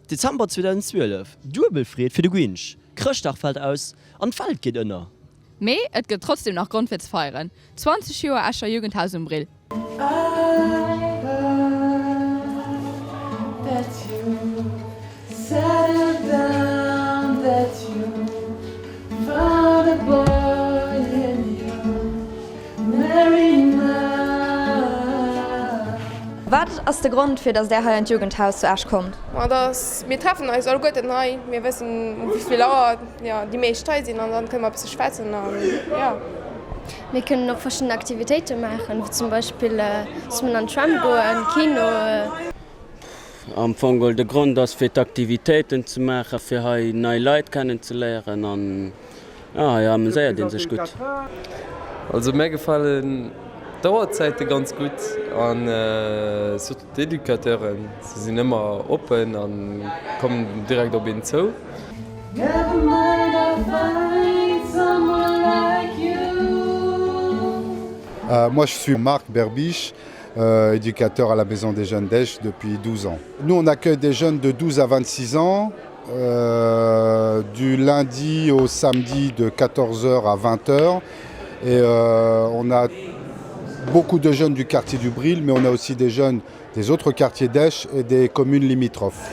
Dezember 2012, Duebel Freed fir de Grinch, Chrëschtdag fält aus an d'Welt geet ënner. Mee et gëtt trotzdem nach Grond fir ze feieren, 20 Joer Escher Jugendhaus um Brill. Wat ass de Grond fir dass där hei an d'Jugendhaus zu Esch kommt? Ma dass mir treffen eis alleguerten hei, mir wëssen um wéivill Auer jo déi meescht hei sinn an dann kënne mer e bësse schwätzen an jo. Mir kënnen och verschidden Aktivitéite maachen, wéi zum Beispill zesummen an d'Schwämm goen, Kino. Am Fong geholl de Grond ass fir d'Aktivitéiten ze maachen, fir hei nei Leit kennen ze léieren an jo hei ameséiert een sech gutt. Also mär gefalen d'Auerzäite ganz gutt an surtout d'Educateuren, se sinn ëmmer oppen an kommen direkt op een zou. Moi je suis Marc Berbich, éducateur à la Maison des Jeunes d'Esch depuis 12 ans. Nous on accueille des jeunes de 12 à 26 ans euh, du lundi au samedi de 14h à 20h et euh, on a beaucoup de jeunes du quartier du Bril mais on a aussi des jeunes des autres quartiers d'Esch et des communes limitrophes.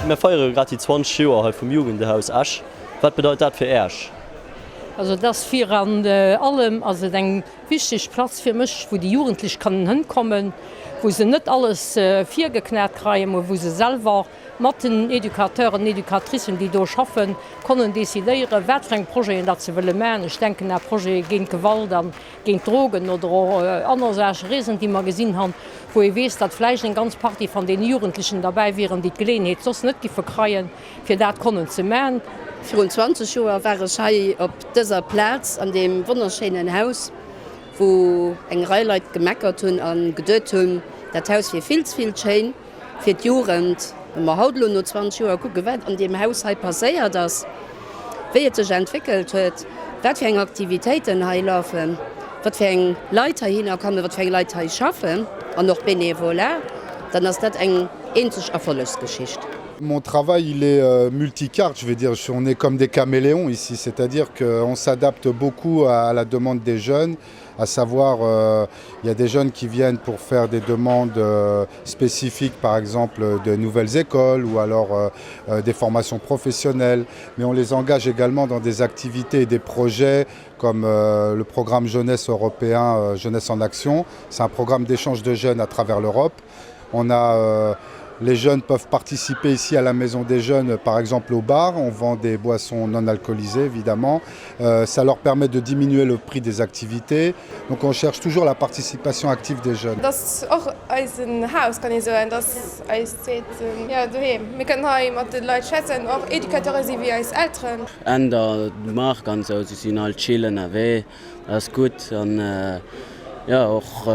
Mir feiere grad déi 20 Joer hei vum Jugendhaus Esch. Wat bedeit dat fir Äech? Also et ass virun allem ass et eng wichteg Platz fir mech, wou déi Jugendlech kënnen hënkommen, wou se net alles virgeknat kreien, mä wou se selwer mat den Educateuren an Educatricen, déi do schaffen, konnen decidéieren, wat fir eng Projeten datt se wëlle maachen. Ech denken u Projete géint Gewalt a géint Drogen oder och aner Saachen, Reesen, déi mer gesinn han, wou ee weess, datt vläicht eng ganz Partie van deene Jugendlechen derbäi wieren, déi d'Geleeënheet soss net giffe kreien. fir dat konnen ze man. Virun 20 Joer war ech hei op dëser Plaz an deem wonnerschéinen Haus, wou eng Rei Leit gemeckert hunn a geduet hunn, dat Haus wier vill ze vill schéin fir d'Jugend. Wa mer haut elo no 20 Joer kucken, wat an deem Haus hei passéiert ass, wéi et sech entwéckelt huet, wat fir eng Aktivitéiten hei lafen, wat fir eng Leit heihinner kommen, wat fir eng Leit hei schaffen an och Bénévolat, dann ass dat eng eenzeg Erfollegsgeschicht. Mon travail il est euh, multicarte, je vais dire on est comme des caméléons ici, c'est-à-dire qu'on s'adapte beaucoup à, à la demande des jeunes, à savoir euh, il y a des jeunes qui viennent pour faire des demandes euh, spécifiques, par exemple de nouvelles écoles ou alors euh, euh, des formations professionnelles, mais on les engage également dans des activités et des projets comme euh, le programme jeunesse européen euh, jeunesse en action. C'est un programme d'échange de jeunes à travers l'Europe. On a euh, les jeunes peuvent participer ici à la maison des jeunes, par exemple au bar, on vend des boissons non alcoolisées évidemment. Euh, ça leur permet de diminuer le prix des activités. Donc on cherche toujours la participation active des jeunes. Et ass och eisen Haus, kann ee soen. Et ass eist zweet jo Doheem. Mir kënnen hei mat de Leit schwätzen, och Educateure si wéi eis Elteren. Änder, Marc an esou, si sinn all chill ënnerwee, dat ass gutt an jo och.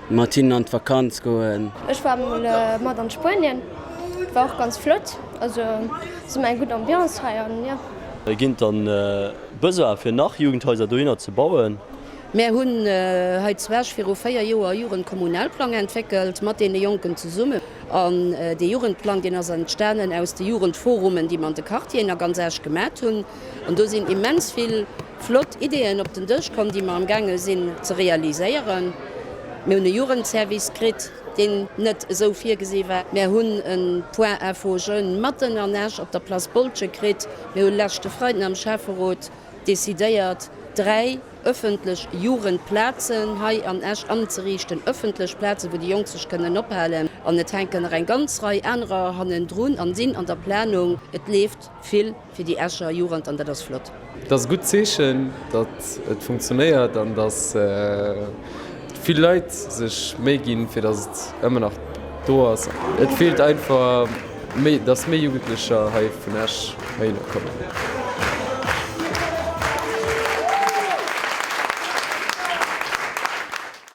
Mat hinnen an d'Vakanz goen. Ech war mol mat an Spuenien, war och ganz flott, also ass ëmmer eng gutt Ambiance hei an jo. Ginn et dann Besoin fir nach Jugendhaiser dohinner ze bauen? Mär hunn hei zu Esch viru 4 Joer e Jugendkommunalplang entwéckelt, mat deene Jonken zesummen. An dee Jugendplang, deen ass entstanen aus de Jugendforumen, déi mer an de Quartieren a ganz Esch gemat hunn. An do sinn immens vill flott Ideeën op den Dësch komm, déi mer amgaange sinn ze realiséieren. Mir hunn e Jugendservice kritt, deen net esou virgesi war. Mir hunn e Point info jeunes matten an Esch op der Place Boltgen kritt. Mir hu leschte Freiden am Schäfferot decidéiert, 3 ëffentlech Jugendplazen hei an Esch anzeriichten, ëffentlech Plazen, wou déi Jonk sech kënnen ophalen. An et hänken nach eng ganz Rei anerer hannendrun an sinn an der Planung. Et leeft vill fir déi Escher Jugend an dat ass flott. Et ass e gutt Zeechen, datt et funktionéiert an datt vill Leit sech Méi ginn, fir datt et ëmmer nach do ass. Et feelt einfach méi, datt méi Jugendlecher hei vun Esch heihinner kommen.